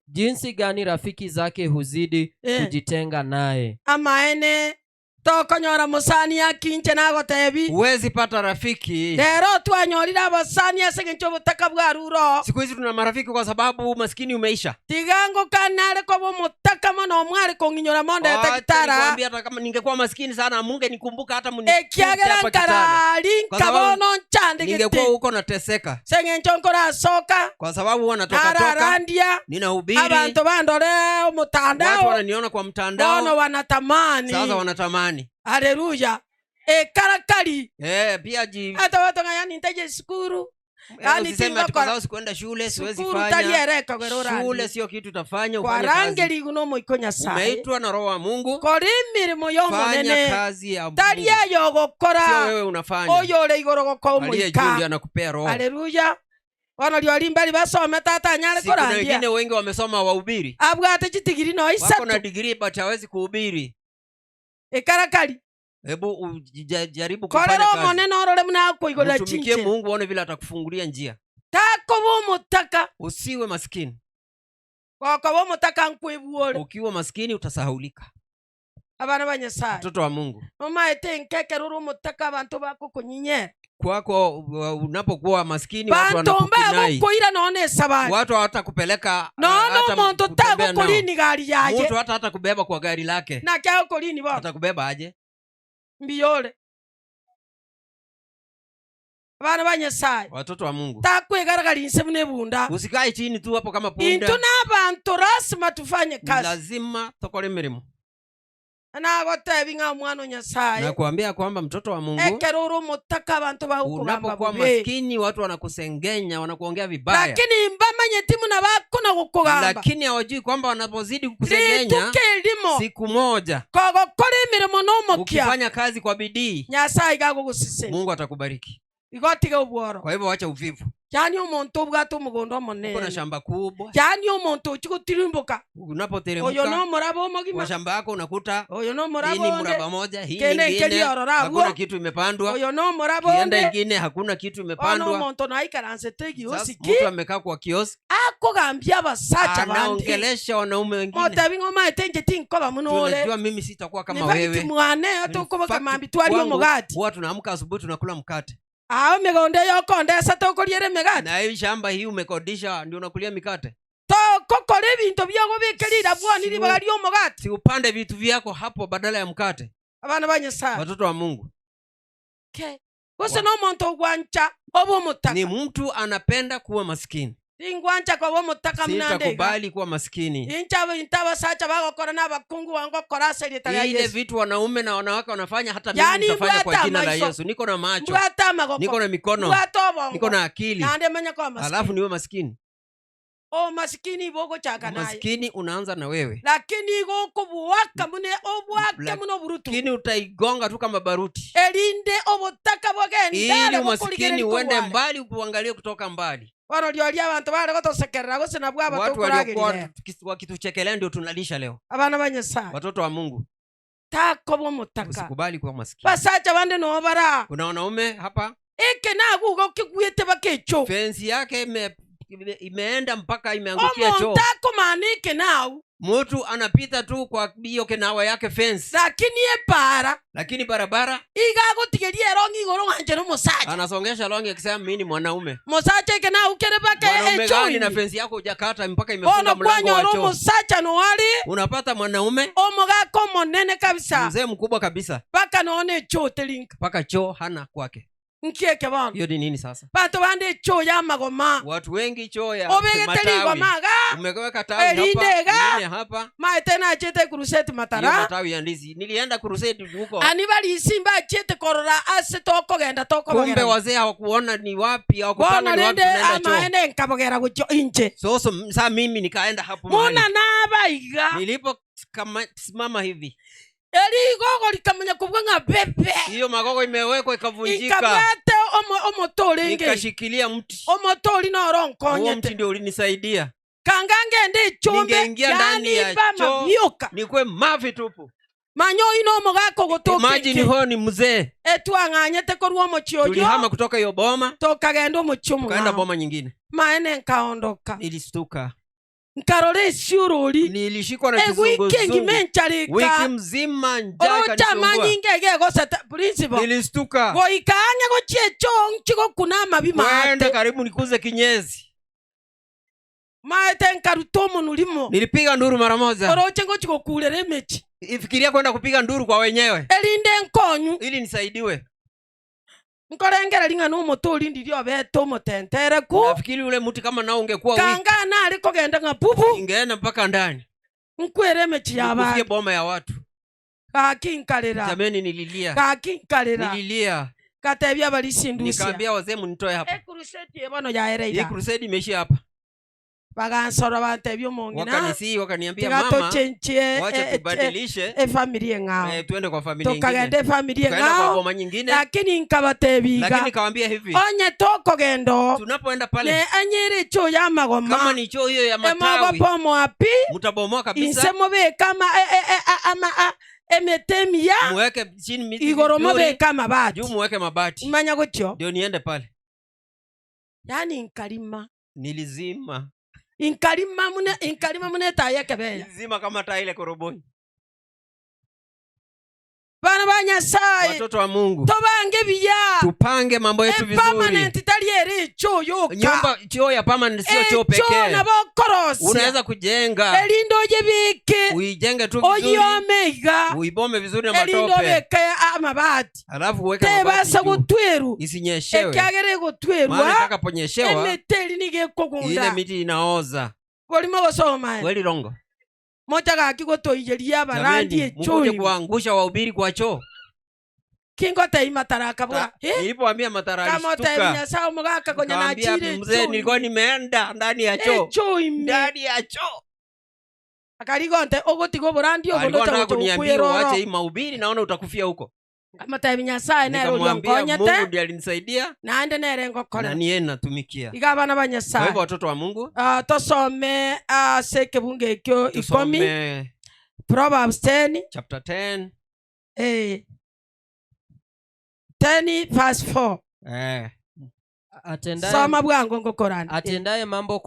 jinsi gani rafiki zake huzidi kujitenga naye. Amaene tokonyora musani akinche nagotebi Huwezi pata rafiki. Rero twanyorire abasani ase eng'encho obotaka bwaruro Siku hizi tuna marafiki kwa sababu umaskini umeisha. Tiga ngokanare koba omotaka mono omware kong'inyora mondete Wacha gitara nikwambie, hata kama ningekuwa maskini sana mungenikumbuka hata mnikumbuke ekiagera hapa Kitale. nkarari Kwa sababu nkabono Ningekuwa nchandegete huko nateseka ase eng'encho nkorasoka kwa sababu huwa natoka toka nararandia ninahubiri, abantu bandore watu omotandao wananiona kwa bono mtandao, wanatamani sasa wanatamani. Haleluya ekarakari Pia ji ata watu ng'a yani ntaje sukuru Yani usiseme ati tingo kwa sababu sikuenda shule siwezi sukuru fanya. tarierekogera Shule orandi sio kitu utafanya, ufanye kazi. kwarangeri guno omoiko Nyasaye Umeitwa na Roho wa Mungu, kora emirimo fanya y'omonene kazi ya Mungu, tari eyo ogokora sio wewe unafanya. oyo ore igoro gokoa Aliye juu omoika ndiye anakupea roho. Haleluya bono riori mbari basome tata anyare Si kuna korandia wengine wengi wamesoma wahubiri, abwate chitigiri no wako isato na degree but hawezi kuhubiri. ekarakari Hebu jaribu korera kufanya kazi, omonene orore buna akoigorera mtumikie chinche Mungu, uone vile atakufungulia njia. takoba omotaka Usiwe maskini. Gokoba omotaka nkwebwore. Ukiwa maskini utasahaulika. Abana ba Nyasaye. Mtoto wa Mungu, Omaete nkekerora omotaka abantu bakokonyinyera. Kwako unapokuwa maskini watu Bantu wanakukinai, mbagokoira none esabari. Watu hawatakupeleka Nono hata omonto kutembea nao. tagokorini gari yaye. Mtu hata kubeba kwa gari lake. Naki agokorini bono. Atakubeba aje? Mbiyore. Abana ba Nyasaye. Watoto wa Mungu, Takwegaragara inse buna ebunda. Usikae chini tu hapo kama Intu punda. n'abantu lazima tufanye kazi. Lazima tokore mirimo. Nagotebi ng'a omwana o Nyasaye. Nakuambia kwamba mtoto wa Mungu, Ekero ore omotaka abantu bagokogamba unapokuwa bobe. maskini watu wanakusengenya, wanakuongea vibaya, Lakini mbamanyeti muna bakona gokogamba. Lakini hawajui kwamba wanapozidi kukusengenya, Rituko erimo siku moja kogokora emirimo n'omokia ukifanya kazi kwa bidii, Nyasaye gagogosesenia. Mungu atakubariki. Igo tiga obworo. Kwa hivyo wacha uvivu. Yani omonto obwate omogondo Uko na omonene. shamba kubwa, Yani omonto ochigotirimboka. Oyo unapoteremka n'omoraba omogima. kwa shamba yako unakuta Oyo hii n'omoraba ni onde. mraba moja, hii Kene nyingine nkeri orora abwo. hakuna kitu imepandwa, Oyo n'omoraba kienda onde. ingine hakuna kitu Ono imepandwa. omonto naikaransete Sasa egiosiki. mtu amekaa kwa kiosk Akogambia abasacha bande. anaongelesha wanaume wengine. Motebi ng'omaete inche tinkoba muno ore. Tunajua mimi sitakuwa kama Nifakiti wewe. mwane In tokoboka fact, mambi twari kwangu, omogati. huwa tunaamka asubuhi tunakula mkate, Aho emegondo eyokondesa tokoriera emegati. Na hii shamba hii umekodisha ndio unakulia mikate. Tokokora ebinto byagobeka rirabwani ribaga ria omogati. Si upande vitu vyako hapo badala ya mkate? Abana ba Nyasaye. Watoto wa Mungu, Okay. Gose n'omonto ogwancha oba omotaka. Ni mtu anapenda kuwa maskini. Tingwancha koba omotaka munande iga. Sitakubali kuwa maskini. Inche inte abasacha bagokora n'abakungu wangokora ase erieta ria Ile Yesu. vitu wanaume na wanawake wanafanya, hata mimi Yani nitafanya kwa mbwata jina la maiso. Yesu. Niko na macho, Mbwate amagoko. niko na mikono, Mbwate obongo. niko na akili, Naende manya koba maskini. alafu niwe maskini? Omasikini bogochaka naye. Maskini unaanza na wewe, Lakini igo okobwaka mune obwake muno oburutu. lakini utaigonga tu kama baruti, Erinde obotaka ili bogenda umaskini uende mbali, ukuangalie kutoka mbali. Bono rioria abanto bare gotosekerera gose nabwo Watu waliokuwa abatokoragerire. wakituchekelea ndio tunalisha leo. Abana ba Nyasaye. Watoto wa Mungu, Takoba omotaka. usikubali kuwa maskini. Basacha bande no bara. Kuna wanaume hapa, Eke naguga okigwete bakecho. fensi yake imeenda mpaka imeangukia choo. Omonto akomana eke nau. Mtu anapita tu kwa hiyo kenawa yake fence, Lakini epara lakini barabara iga agotigeria erongi igoro ng'anche nomosacha. Anasongesha longi akisema mimi ni mwanaume. Mosacha eke nau kere bake Mwanaume gani na echo. fence yako hujakata mpaka imefunga Bono mlango wa kwanyora choo? omosacha noari Unapata mwanaume omogaka omonene kabisa mzee mkubwa kabisa, mpaka noone echo terinka. Mpaka choo hana kwake. Nkieke bono. Hiyo ni nini sasa? Banto bande echo ya magoma. Watu wengi choo ya Obegete matawi. rigoma iga. Umeweka tawi hapa, Erinde iga. ingine hapa. Maete nachete crusade Hiyo matara. matawi ya ndizi. Nilienda crusade huko. Ani barisi mbachete korora ase tokogenda Kumbe tokobogera. wazee hawakuona ni wapi, hawakupanga Bono ni wapi rende tunaenda choo. amaene nkabogera gochio inche. So saa mimi nikaenda hapo mahali. Muna nabaiga. Nilipo kama simama hivi, Eri igogo likamanya kubwa ng'a bebe. Hiyo magogo imewekwa ikavunjika, Ikabwate omoto orenge. Nikashikilia mti. Omoto ori noro Huo mti nkonyete. ndio ulinisaidia. Kanga ngende echombe. Ningeingia ndani Yani ya bama choo. bioka. Nikwe mavi tupu. Manyo ino omogaka Imagine ogotoka. huyo ni mzee. Etwang'anyete korwa omochi oyo. Tulihama kutoka hiyo boma Tokagenda omochi tukaenda omong'ao. boma nyingine. Maene nkaondoka. Nilistuka, Nkarora esiorori. Nilishikwa na Ewiki engima kizunguzungu wiki encharika. mzima, njaa Orocha ikanisumbua. manyinga egegosete principal. Nilistuka Goika ang'e gochia echo nchigokuna amabi kwenda maate. karibu nikuze kinyezi. Maete nkaruta omonu rimo. Nilipiga nduru mara moja, Oroche ngochigokurera emechi. Ifikiria kwenda kupiga nduru kwa wenyewe Erinde nkonyu. Ili nisaidiwe. Nkorengera ring'ana omoto orindi obete omotentereku. Nafikiri ule mti kama nao ungekuwa weak, Kanga nare kogenda ng'a pupu. ingeenda mpaka ndani Nkwere emechi ya nikuzie abandu. boma ya watu. Gaki nkarera. Jameni, nililia, Gaki nkarera. Nililia, Katebia abarisindusia. nikaambia wazee mnitoe hapa. Ekuruseti ebono Hii yaereira. crusade imeishia hapa. Bagansora bantebia omong'ina. Wakanisihi, wakaniambia Tiga mama, tochenchie wacha tubadilishe, efamily eng'ao. Tuende kwa familia Tukagenda ingine. efamily Tukaenda kwa eng'ao. boma nyingine, Lakini nkabatebiga. Lakini nikawaambia hivi, Onye tokogenda. Tunapoenda pale Ne anyere echo ya kama magoma. ni choo hiyo ya matawi, Emogobomoa pi. mtabomoa kabisa, Inse mobeke ama ama emete emiya. Muweke chini miti Igoro vizuri, mobeke amabati. juu muweke mabati, Manya gochio. Ndio niende pale. Yani nkarima. Nilizima. Inkalima mune inkalima mune taye kebeya. Zima kama taa ile koroboi. Bana ba Nyasaye. Watoto wa Mungu. Tobange biya. Tupange mambo yetu vizuri. Permanent tali eri choo yoka. Nyumba choo ya permanent sio choo pekee. Choo na bokorosia. Unaweza kujenga. Elindo jebike. Uijenge tu vizuri. Oyomega. Uibome vizuri na matope. Elindo beke amabati. Alafu uweke mabati. Tebasa gutweru. Isinyeshewe. Ekyagere gutwerwa. Maana itakaponyeshewa. Emeteli nige kugunda. Ile miti inaoza. Walimo gosoma. Kweli rongo. Moja gaki gotoijeria barandi echo. Kuangusha wahubiri kwa choo. Kingo tei mataraka bwa. Nilipoambia mataraka Kama alishtuka. tei Nyasaye mugaka konya na chire. Mzee nilikuwa nimeenda ndani ya choo. Echo ime. Ndani ya choo. Akarigonte ogotigo burandi Alikuwa ogondo anataka kuniambia uache kuyeroro. hii mahubiri naona utakufia huko. Kama tei Nyasaye nero Nikamwambia ulyongonyete. Mungu ndiye alinisaidia Naende nere ngokora. na niye natumikia. Iga abana ba Kwa Nyasaye. hivyo watoto wa Mungu, Tosome ase kebunge ekyo 10. tusome Proverbs 10. chapter 10. 10 verse 4. Soma bwangu ngokorana. Atendaye mambo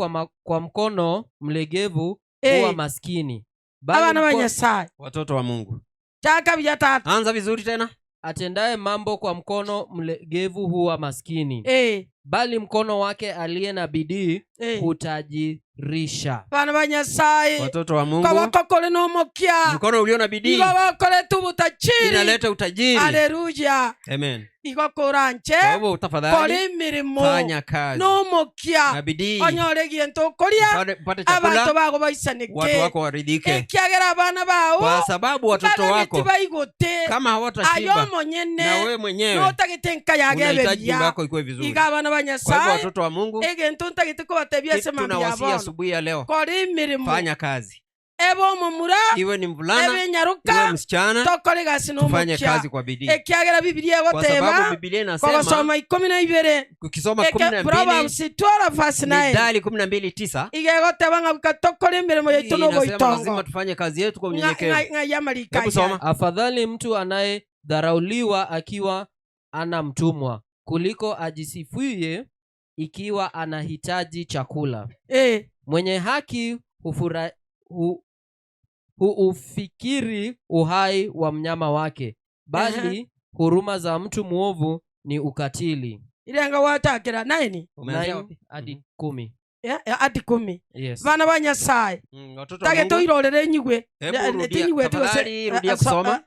kwa mkono mlegevu huwa maskini. Bali Abana ba Nyasaye. Watoto wa Mungu. Chaka bya tatu. Anza vizuri tena. Atendaye mambo kwa mkono mlegevu huwa maskini. Bali mkono wake aliye na bidii hutajirisha. Bana ba Nyasaye. Watoto wa Mungu. Kwa wakokole no mokia. Mkono ulio na bidii. Igo wakole tu utajiri. Inaleta utajiri. Haleluya. Amen. Igo koranje. Kwa hivyo tafadhali Kore mirimo. fanya kazi. No mokia. Na bidii. Onyore giento koria. Upate chakula. Abantu bako baisanike. Watu wako waridhike. Ekiagera abana bao. Kwa sababu watoto wako kama hawatashiba. Ayo monyene. Na wewe mwenyewe. No tagete nka ya Unahitaji nyumba geberia. yako ikuwe vizuri. Iga abana ba Kwa hivyo Nyasaye. watoto wa Mungu, Egento ntagete kubatebia kitu sema tunawasihi mbya asubuhi ya leo. Kore mirimo. Fanya kazi. Ebo mumura. Iwe ni mvulana, Ebe nyaruka. iwe msichana, Tokore gasi no tufanye mukia. kazi kwa bidii. Ekiagera Biblia Kwa goteba. sababu Biblia inasema, Kwa 12. Ukisoma 12, Proverbs 12 verse 9. Mithali 12:9. Igegoteba ng'a tokore mirimo yetu no Inasema boitongo. lazima tufanye kazi yetu kwa unyenyekevu. Ng'a ya malika. Hebu soma. Afadhali mtu anayedharauliwa akiwa ana mtumwa kuliko ajisifie ikiwa anahitaji chakula. Mwenye haki huufikiri uhai wa mnyama wake, bali huruma za mtu muovu ni ukatili. Irenga watakira 9. Umeanzia 9 wapi? hadi 10. Hadi 10. Yes. Bana ba Nyasaye. Watoto wa Tage Mungu. toirorere nyigwe. Hebu rudia. Tinyigwe tu Tafadhali rudia kusoma.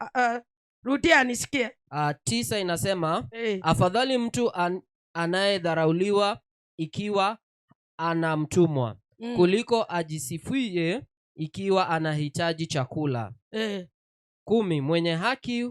Rudia nisikie. 9 inasema, afadhali mtu anayedharauliwa ikiwa ana mtumwa kuliko ajisifie ikiwa anahitaji chakula. 10. Mwenye haki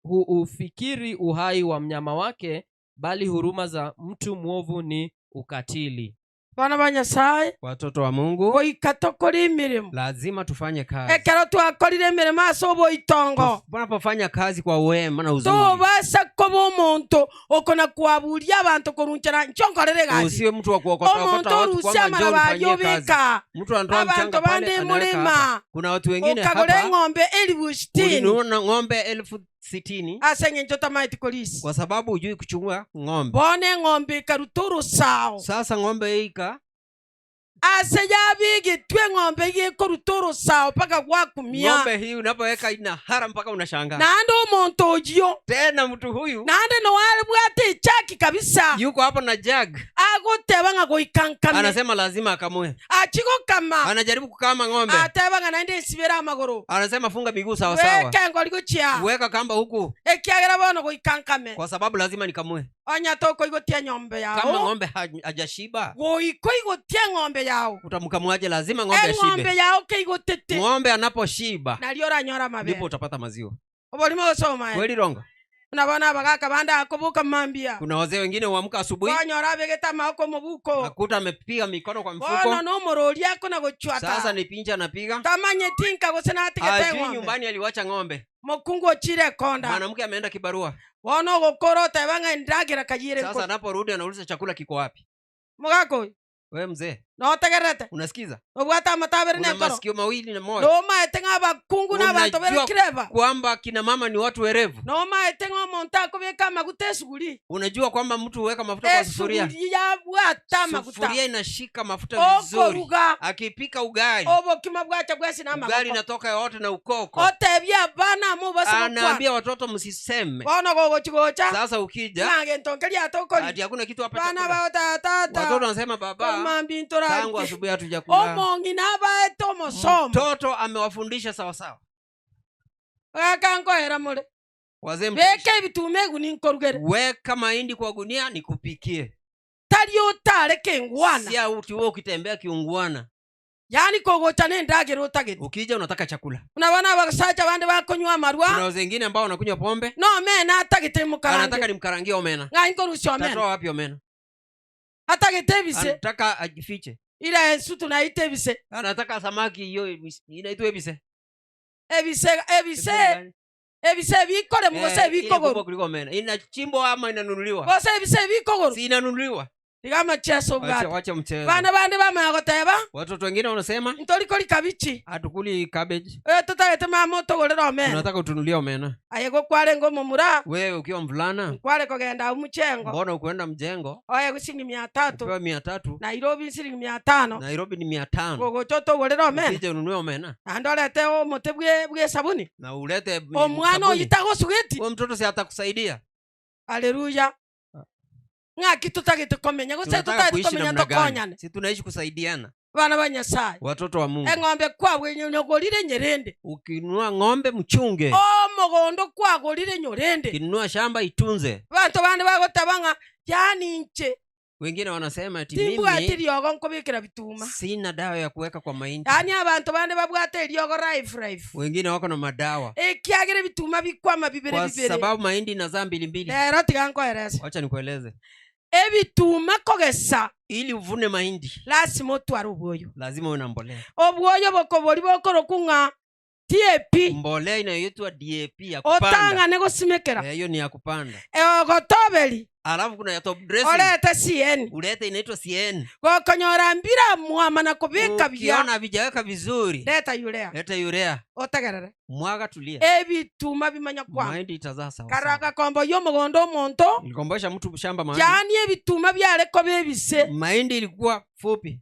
huufikiri uhai wa mnyama wake, bali huruma za mtu mwovu ni ukatili. Bana ba Nyasaye. Watoto wa Mungu. Goika tokore mirimo. Lazima tufanye kazi. Ekero twakorire mirimo ase oboitongo. Tunapofanya kazi kwa wema na uzuri. Tobasa koba omonto okona kwaburia abantu korunchera nchonkorere gasi. Usiwe mtu wa kuokota Omonto okota watu orusia kwamba njoo amaraba nifanyie kazi. yobeka. Mtu anatoa Abantu mchanga pale, bande anaweka mulima. hapa. Kuna watu wengine Okagore hapa. ng'ombe 60,000. Ulinunua ng'ombe 60,000. Ase ng'encho tamaiti polisi. Kwa sababu hujui kuchunga ng'ombe. Bone ng'ombe ikaruturu sao. Sasa ng'ombe ika Ase yabigitwe ng'ombe ikoruturu sao paka gwakumia. Ng'ombe hii unapoweka ina hara mpaka unashangaa. Naende omonto ojio. Tena mtu huyu Naende no alibwate chaki kabisa. Yuko hapo na jug. Agoteba ng'a goikankame. Anasema lazima akamue. Achigokama. Anajaribu kukama ng'ombe. Ateba ng'a naende nsibera amagoro. Anasema funga miguu sawa sawa. Weka ngori gochia. Weka kamba huku. Ekiagera bono goikankame. Kwa sababu lazima nikamue. Onya toko igotia ng'ombe yao. Kama ng'ombe hajashiba. Goiko igotia ng'ombe yao. Utamkamuaje? Lazima ng'ombe ashibe. Ng'ombe yao keigotete. Ng'ombe anaposhiba. Nalio oranyora mabe. Ndipo utapata maziwa. Obolimo gosoma. Kweli rongo? Unabona abagaka banda akobuka mambia. Kuna wazee wengine huamka asubuhi. Wanyora begeta maoko mubuko. Akuta amepiga mikono kwa mfuko. Bono no morori yako na gochwata. Sasa ni pincha anapiga. Tamanye tinka gose natigete Ajui ng'ombe. nyumbani aliwacha ng'ombe. Mokungu ochire konda. Mwanamke ameenda kibarua. Bono gokoro tebanga ndagira kayire. Sasa anaporudi anauliza chakula kiko wapi? Mugako. Wewe mzee. Notegerete. Unasikiza? Obwate amatabere Una nenkoro. masikio mawili na moja. Nomaete ng'a abakungu na abanto Unajua berekireba. kwamba kina mama ni watu werevu. Nomaete ng'a omonto akobeka amaguta esuguri. Unajua kwamba mtu huweka mafuta kwa sufuria. Esuguri yabwata amaguta. Sufuria inashika mafuta vizuri. Okoruga. Akipika ugali, Obokima bwacha bwesi na ugali amagoko. inatoka yote na ukoko. Otebia abana mubase gokwana. Anaambia watoto msiseme. Bono gogochigocha. Sasa ukija Ng'a gento nkeria tokori. ati hakuna kitu hapa Bana chakula. bao tata. Watoto wanasema baba, Mambi tangu asubuhi hatujakula. Omong'ina abaete omosomo. Mtoto amewafundisha sawasawa. Gakankoera more. Wazee, Beka ebituma eguni nkorugere. weka mahindi kwa gunia nikupikie. Tari otare kengwana. Si uti wewe ukitembea kiungwana. Yaani kogocha nendagera otagete. Ukija unataka chakula. Kuna bana abasacha bande bakonywa amarwa. Kuna wengine ambao wanakunywa pombe. No mena atagete mukarange. Anataka nimkarangie omena. Ng'a nkorusia omena. Tatoa wapi omena? Atagete ebise. Anataka ajifiche. Ila ensu tunaita ebise. Anataka samaki hiyo inaitwa ebise. Ebise ebise ebise bikore mugose Ile bikogoro. kubwa kuliko omena. Inachimbwa ama inanunuliwa? Gose ebise bikogoro. Si inanunuliwa. Tiga amacheso Wacha, obwate. wacha mchezo. Bana bande bamanya goteba. Watoto wengine wanasema Ntorikori kabichi. hatukuli cabbage. Tutagete mama otogorera omena. Tunataka utunulie omena. Aye gokware ngo momura. Wewe ukiwa mvulana, Kware kogenda umuchengo. mbona ukuenda mjengo? Oye gusingi 300. Upewe 300. Nairobi siringi 500. Nairobi ni 500. Gogocha otogorera omena. Ukija ununue omena Naende orete omote bwe sabuni. na ulete Omwana sabuni. oyo tagosugeti. Huyo mtoto si atakusaidia. Haleluya. Ng'aki tutagete komenya gose Tunataka tutagete kuishi komenya namna gani? tokonyane. Si tunaishi kusaidiana. Bana ba Nyasaye. Watoto wa Mungu. Eng'ombe kwabwe nyogorire nyerende. Ukinunua ng'ombe mchunge. Omogondo kwagorire nyorende. Ukinunua shamba itunze. Banto bande bagoteba ng'a yani nche. Wengine wanasema ati Timbwati mimi riogo nkobikira bituma. sina dawa ya kuweka kwa mahindi. Yani abantu bande babwate eriogo rife rife. Wengine wako na madawa. Ekiagere bituma bikwama bibere Kwa bibere. sababu mahindi inazaa mbili mbili. Lero tiga nkoerese. Wacha nikueleze. Ebituma kogesa. Ili uvune mahindi Lazima otware obwoyo. lazima uwe na mbolea. Obwoyo bokobori bokoroku ng'a DAP. Mbolea inayoitwa DAP ya kupanda. Otang'ane gosimekera. Hiyo ni ya kupanda. Ogotoberi. Alafu kuna ya top dressing. Orete CN. Ulete inaitwa CN. Gokonyora mbira mwama na kubika bia. Ukiona havijaweka vizuri, Leta urea. leta urea. Otegerere. Mwaga tulia. Ebituma bimanya kwa. Mahindi itazaa sawa sawa. Karaka kombo yo mugondo omonto. Nilikomboesha mtu shamba mahindi. Yani ebituma byareko bebise. Mahindi ilikuwa fupi.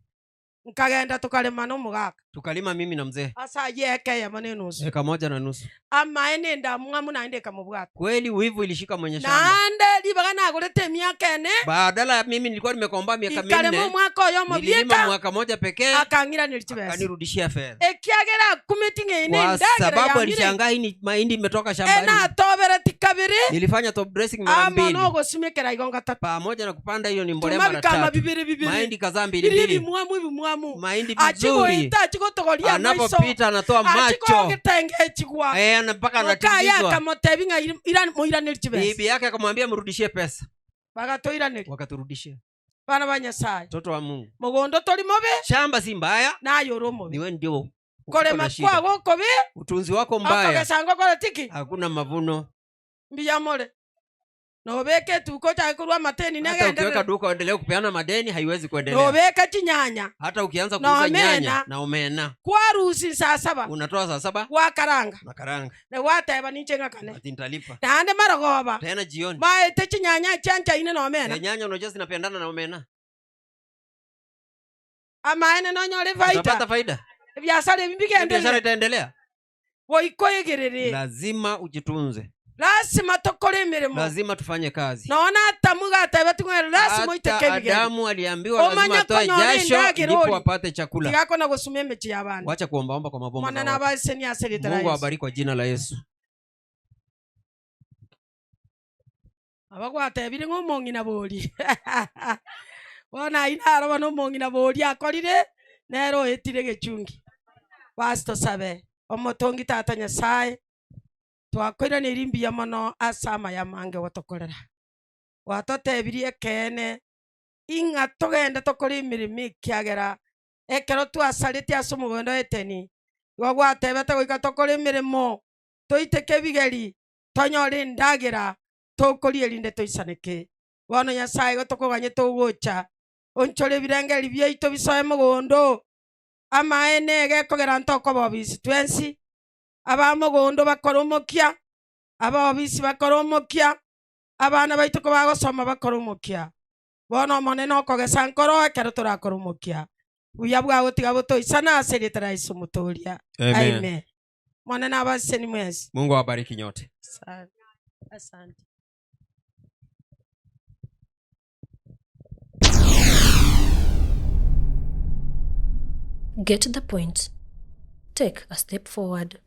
Nkagenda tukarema n'omugaka. Tukalima mimi na mzee. Asa yeke ya maneno. Eka 1.5. Amaene nenda mwamu naende kamubwata. Kweli wivu ilishika mwenye shamba. Naende libaga nagurete miaka 4. Badala ya mimi nilikuwa nimekomba miaka Ikarema 4. mwaka oyo Nililima mobieka. mwaka moja pekee. Akangira nilichibesa. Akanirudishia fedha. Ekiagera kumiti ngene Kwa ndagira sababu ya alishangaa hii ni mahindi imetoka shambani. Ena tobere tikabiri. Nilifanya top dressing mara Ama 2. nogo simekera igonga tatu. Pamoja na kupanda hiyo ni mbolea Tuma mara bikama 3. bibiri bibiri. Mahindi kazaa mbili Iri mbili. bimwamu bimwamu. Mahindi Achigo vizuri. ita achigo togoria maiso. Anapopita anatoa Achigo macho. gitenge chigwa. Mpaka Mukaya anatingizwa. akamotebi ng'a ira moiraneri chibesa. Bibi yake akamwambia mrudishie pesa. Bagatoiraneri. Wakaturudishia. Bana ba Nyasaye. Mtoto wa Mungu. Mugondo tori mobe Shamba si mbaya. nayo uri omobe. Ni wewe ndio uko Korema na shida. kwago kobe. Utunzi wako mbaya. Okogesanga kora tiki. Hakuna mavuno. Mbiyamore. Nobeke tuko cha kurwa mateni Hata ukiweka negenderera. duka uendelee kupeana madeni haiwezi kuendelea. Nobeka chinyanya. Hata ukianza Na kuuza omena. nyanya na omena. Kwarusi saa 7. Unatoa saa 7. Wakaranga. Na karanga. Na wateba ninche ngakane. Ati nitalipa. Naende marogoba. Tena jioni. Maete chinyanya chancha ine na omena. Nyanya unajua zinapendana na omena. Amaene nonyore faida. Utapata faida. Biashara ebi Biashara bigenderere. itaendelea. Woikoegerere. Lazima ujitunze. Lazima tokore emirimo. Lazima tufanye kazi. Naona Adamu gateba ting'were lazima Hata oiteke ebigeni. Adamu aliambiwa lazima Omanya atoe konyora jasho endagera ndipo ori. apate chakula. Tigako na gosumia emechi ya abana. Wacha kuombaomba kwa maboma Mwana za watu. na abaseni ase rita la Mungu Yesu. awabariki kwa jina la Yesu. Abagwatebire ng'a omong'ina bori. Bono aye naroba na omong'ina bori akorire nere oetire gechungi. Basi tosabe omotongi tata Nyasaye twakoiraneri mbuya mono ase amaya mange gotokorera. Gwatotebirie ekeene ing'a togende tokore emirimo ekiagera ekero twasarete ase omogondo eteni igo gwatebete goika tokore emirimo toiteke ebigeri tonyore endagera tokoria erinde toisaneke. Bono Nyasaye igo tokoganye togocha Onchore ebirengeri biaito bisoe mogondo. Amaene egekogera ntokoba obisi twensi. Abamogondo bakora omokia, abaobisi bakora omokia, abana baito kobagosoma bakora omokia. Bono omonene okogesa nkoro ekero torakora omokia. Buya bwago tiga botoisana ase erieta ria Yeso omotoria. Amen. Amen. Monene abaseni mwesi. Mungu awabariki nyote. Asante. Get the point. Take a step forward.